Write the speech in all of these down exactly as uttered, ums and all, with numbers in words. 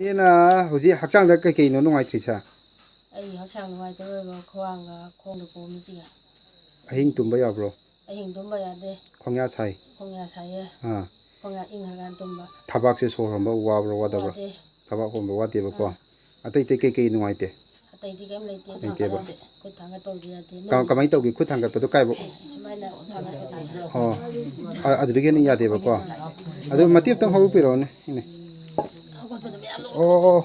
ꯏꯅꯦꯅ ꯍꯧꯖꯤꯛ ꯍꯛꯆꯥꯡꯗ ꯀꯩꯀꯩꯅꯣ ꯅꯨꯡꯉꯥꯏꯇ꯭ꯔꯤꯁꯦ? ꯑꯩ ꯍꯛꯆꯥꯡ ꯅꯨꯡꯉꯥꯏꯇꯕ ꯑꯣꯏꯕ ꯈ꯭ꯋꯥꯡꯒ ꯈꯣꯡꯗ ꯄꯣꯝꯃꯤꯁꯤꯒ꯫ ꯑꯍꯤꯡ ꯇꯨꯝꯕ ꯌꯥꯕ꯭ꯔꯣ? ꯑꯍꯤꯡ ꯇꯨꯝꯕ ꯌꯥꯗꯦ꯫ ꯈꯣꯡꯌꯥ ꯁꯥꯏ? ꯈꯣꯡꯌꯥ ꯁꯥꯏꯌꯦ꯫ ꯑꯥ꯫ ꯈꯣꯡꯌꯥ ꯏꯪꯍꯜꯂꯀꯥꯟ ꯇꯨꯝꯕ꯫ ꯊꯕꯥꯛꯁꯦ ꯁꯣꯔ ꯍꯣꯟꯕ ꯋꯥꯕ꯭ꯔꯣ, ꯋꯥꯗꯕ꯭ꯔꯣ? ꯋꯥꯗꯦ꯫ ꯊꯕꯥꯛ ꯍꯣꯟꯕ ꯋꯥꯗꯦꯕꯀꯣ꯫ ꯑꯥ꯫ ꯑꯇꯩ ꯑꯇꯩ ꯀꯩꯀꯩ ꯅꯨꯡꯉꯥꯏꯇꯦ? ꯑꯇꯩꯗꯤ ꯀꯩꯝ ꯂꯩꯇꯦ, ꯂꯩꯇꯦꯕ꯫ ꯊꯥꯡꯒꯠꯄ ꯌꯥꯗꯦ꯫ ꯈꯨꯠ ꯊꯥꯡꯒꯠꯄꯕꯨꯗꯤ ꯌꯥꯗꯦ꯫ ꯀ-, ꯀꯃꯥꯏꯅ ꯇꯧꯒꯦ? ꯈꯨꯠ ꯊꯥꯡꯒꯠꯄꯗꯣ ꯀꯥꯏꯕ? ꯁꯨꯃꯥꯏꯅ ꯊꯥꯡꯒꯠꯄꯗꯤ ꯌꯥꯗꯦ꯫ ꯑꯣ꯫ ꯑ-, ꯑꯗꯨꯗꯒꯤ ꯍꯦꯟꯅ ꯌꯥꯗꯦꯕꯀꯣ꯫ ꯑꯗꯨ ꯃꯇꯦꯛ ꯑꯝꯇꯪ ꯍꯧꯒꯠꯄꯤꯔꯛꯑꯣꯅꯦ, ꯏꯅꯦ꯫ ꯍꯧꯒꯠꯄꯗꯣ ꯃꯌꯥꯝ ꯂꯧ-, ꯑꯣ, ꯑꯣ, ꯑꯣ꯫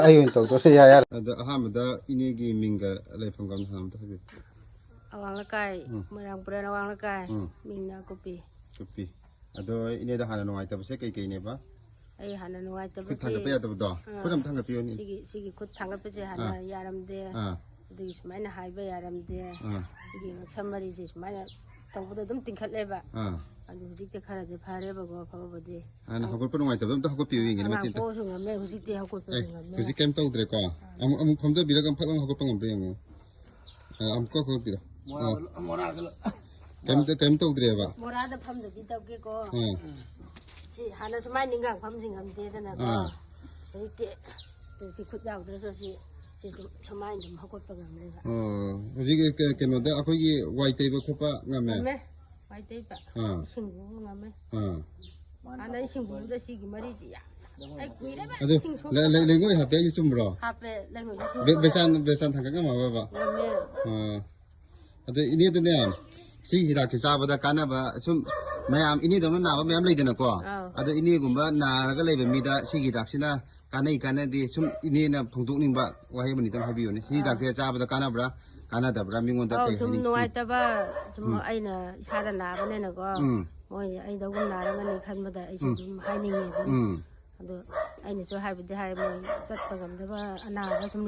ꯑꯩ ꯑꯣꯏꯅ ꯇꯧꯗꯣꯔꯦ꯫ ꯌꯥ-, ꯌꯥꯔꯦ꯫ ꯑꯗꯣ ꯑꯍꯥꯟꯕꯗ ꯏꯅꯦꯒꯤ ꯃꯤꯡꯒ ꯂꯩꯐꯝꯒ ꯑꯝꯇ ꯍꯥꯏꯕꯤꯌꯨ꯫ ꯑꯋꯥꯡ ꯂꯩꯀꯥꯏ, ꯎꯝ꯫ ꯃꯣꯏꯔꯥꯡ ꯄꯨꯔꯦꯜ ꯑꯋꯥꯡ ꯂꯩꯀꯥꯏ, ꯎꯝ꯫ ꯃꯤꯡ ꯅꯥꯀꯨꯞꯄꯤ꯫ ꯀꯨꯞꯄꯤ꯫ ꯑꯗꯣ ꯏꯅꯦꯗ ꯍꯥꯟꯅ ꯅꯨꯡꯉꯥꯏꯇꯕꯁꯦ ꯀꯩ ꯀꯩꯅꯦꯕ? ꯑꯩ ꯍꯥꯟꯅ ꯈꯨꯠ ꯅꯨꯡꯉꯥꯏꯇꯕꯁꯦ, ꯊꯥꯡꯒꯠꯄ ꯌꯥꯗꯕꯗꯣ? ꯑꯥ, ꯈꯨꯠ ꯑꯝꯇ ꯊꯥꯡꯒꯠꯄꯤꯌꯨꯅꯦ꯫ ꯁꯤꯒꯤ, ꯁꯤꯒꯤ ꯈꯨꯠ ꯊꯥꯡꯒꯠꯄꯁꯦ ꯍꯥꯟꯅ ꯑꯥ꯫ ꯌꯥꯔꯝꯗꯦ꯫ ꯑꯥ꯫ ꯑꯗꯨꯒꯤ ꯁꯨꯃꯥꯏꯅ ꯍꯥꯏꯕ ꯌꯥꯔꯝꯗꯦ꯫ ꯑꯥ꯫ ꯁꯤꯒꯤ ꯉꯛꯁꯝ ꯃꯔꯤꯁꯦ ꯁꯨꯃꯥꯏꯅ ꯇꯧꯕꯗ ꯑꯗꯨꯝ ꯇꯤꯡꯈꯠꯂꯦꯕ꯫ ꯑꯥ꯫ ꯑꯗꯨ ꯍꯧꯖꯤꯛꯇꯤ ꯈꯔꯗꯤ ꯐꯔꯦꯕꯀꯣ, ꯐꯕꯕꯨꯗꯤ꯫ ꯍꯥꯟꯅ ꯍꯧꯒꯠꯄ ꯅꯨꯡꯉꯥꯏꯇꯕꯗꯣ ꯑꯝꯇ ꯍꯧꯒꯠꯄꯤꯌꯨ ꯌꯦꯡꯒꯦꯅꯦ, ꯑꯉꯥꯡ ꯃꯇꯦꯛ ꯑꯝꯇ꯫ ꯄꯣꯛꯑꯁꯨ ꯉꯝꯃꯦ, ꯍꯧꯖꯤꯛꯇꯤ ꯍꯧꯒꯠꯄꯁꯨ ꯑꯦ, ꯉꯝꯃꯦ꯫ ꯍꯧꯖꯤꯛ ꯀꯩꯝ ꯇꯧꯗ꯭ꯔꯦꯀꯣ? ꯑꯃꯨꯛ, ꯑꯃꯨꯛ ꯐꯝꯊꯕꯤꯔꯒ ꯐꯠ ꯂꯥꯎꯅ ꯍꯧꯒꯠꯄ ꯉꯝꯕ꯭ꯔꯥ ꯌꯦꯡꯉꯣ꯫ ꯑ, ꯑꯃꯨꯛꯀ ꯍꯧꯒꯠꯄꯤꯔꯣ꯫ ꯃꯣꯔꯥꯗ, ꯑ꯫ ꯃꯣꯔꯥꯗ꯫ ꯀꯩꯝꯇ, ꯀꯩꯝ ꯇꯧꯗ꯭ꯔꯦꯕ? ꯃꯣꯔꯥꯗ ꯐꯝꯗꯕꯤ ꯇꯧꯒꯦꯀꯣ꯫ ꯑꯥ꯫ ꯁꯤ ꯍꯥꯟꯅ ꯁꯨꯃꯥꯏꯅ ꯅꯤꯡꯒꯥꯡ ꯐꯝꯁꯤ ꯉꯝꯗꯦꯗꯅꯀꯣ꯫ ꯑꯥ꯫ ꯍꯧꯖꯤꯛꯇꯤ ꯁꯤ ꯈꯨꯠ ꯌꯥꯎꯗ꯭ꯔꯁꯨ ꯁꯤ, ꯁꯤ ꯑꯗꯨꯝ ꯁꯨꯃꯥꯏꯅ ꯑꯗꯨꯝ ꯍꯧꯒꯠꯄ ꯉꯝꯃꯦꯕ꯫ ꯑꯣ, ꯍꯧꯖꯤꯛ ꯀ-, ꯀꯩꯅꯣꯗ ꯑꯩꯈꯣꯏꯒꯤ ꯋꯥꯏ ꯇꯩꯕ ꯈꯣꯠꯄ ꯉꯝꯃꯦ? ꯉꯝꯃꯦ꯫ ꯋꯥꯏ ꯇꯩꯕ꯫ ꯑꯥ꯫ ꯏꯁꯤꯡ ꯂꯨꯕ ꯉꯝꯃꯦ꯫ ꯑꯥ꯫ ꯍꯥꯟꯅ ꯏꯁꯤꯡ ꯂꯨꯕꯗ ꯁꯤꯒꯤ ꯃꯔꯤꯁꯤ ꯌꯥꯝ, ꯑꯩ ꯀꯨꯏꯔꯦꯕ ꯑꯗꯨ ꯏꯁꯤꯡ ꯁꯣꯛꯇꯕ꯫ ꯂꯩ-, ꯂꯩ-, ꯂꯩꯉꯣꯏ ꯍꯥꯞꯄꯦ ꯍꯥꯏꯁꯦ ꯆꯨꯝꯕ꯭ꯔꯣ? ꯍꯥꯞꯄꯦ, ꯂꯩꯉꯣꯏꯁꯨ ꯁꯣꯛꯇꯕ꯫ ꯕꯦ-, ꯕꯦꯁꯥꯟ, ꯕꯦꯁꯥꯟ ꯊꯥꯡꯒꯠ ꯉꯝꯃꯕꯕ? ꯉꯝꯃꯦ꯫ ꯑꯥ꯫ ꯑꯗ ꯏꯅꯦꯗꯅꯦ, ꯁꯤꯒꯤ ꯍꯤꯗꯥꯛꯁꯦ ꯆꯥꯕꯗ ꯀꯥꯟꯅꯕ, ꯁꯨꯝ ꯃꯌꯥꯝ ꯏꯅꯦꯗꯧꯅ ꯅꯥꯕ ꯃꯌꯥꯝ ꯂꯩꯗꯅꯀꯣ? ꯑꯥꯎ꯫ ꯑꯗꯣ ꯏꯅꯦꯒꯨꯝꯕ ꯅꯥꯔꯒ ꯂꯩꯕ ꯃꯤꯗ ꯁꯤꯒꯤ ꯍꯤꯗꯥꯛꯁꯤꯅ ꯀꯥꯟꯅꯩ ꯀꯥꯟꯅꯗꯦ, ꯁꯨꯝ ꯏꯅꯦꯅ ꯐꯣꯡꯗꯣꯛꯅꯤꯡꯕ ꯋꯥꯍꯩ ꯑꯃꯅꯤꯇꯪ ꯍꯥꯏꯕꯤꯌꯨꯅꯦ꯫ ꯁꯤ ꯑꯥ꯫ ꯍꯤꯗꯥꯛꯁꯦ ꯆꯥꯕꯗ ꯀꯥꯟꯅꯕ꯭ꯔꯥ, ꯀꯥꯟꯅꯗꯕ꯭ꯔꯥ? ꯃꯤꯉꯣꯟꯗ ꯑꯧ, ꯀꯩ ꯁꯨꯝ ꯍꯥꯏꯅꯤꯡ-, ꯎꯝ꯫ ꯅꯨꯡꯉꯥꯏꯇꯕ, ꯁꯨꯝ ꯎꯝ꯫ ꯑꯩꯅ ꯏꯁꯥꯗ ꯅꯥꯕꯅꯤꯅꯀꯣ, ꯎꯝ꯫ ꯃꯣꯏ ꯑꯩꯗꯧꯒꯨꯝ ꯅꯥꯔꯝꯒꯅꯤ ꯈꯟꯕꯗ ꯑꯩꯁꯨ ꯎꯝ꯫ ꯑꯗꯨꯝ ꯍꯥꯏꯅꯤꯡꯉꯦ ꯑꯗꯨꯝ꯫ ꯎꯝ꯫ ꯑꯗꯣ ꯑꯩꯅꯁꯨ ꯍꯥꯏꯕꯗꯤ ꯍꯥꯏ, ꯃꯣꯏ ꯆꯠꯄ ꯉꯝꯗꯕ ꯑꯅꯥꯕ ꯁꯨꯝ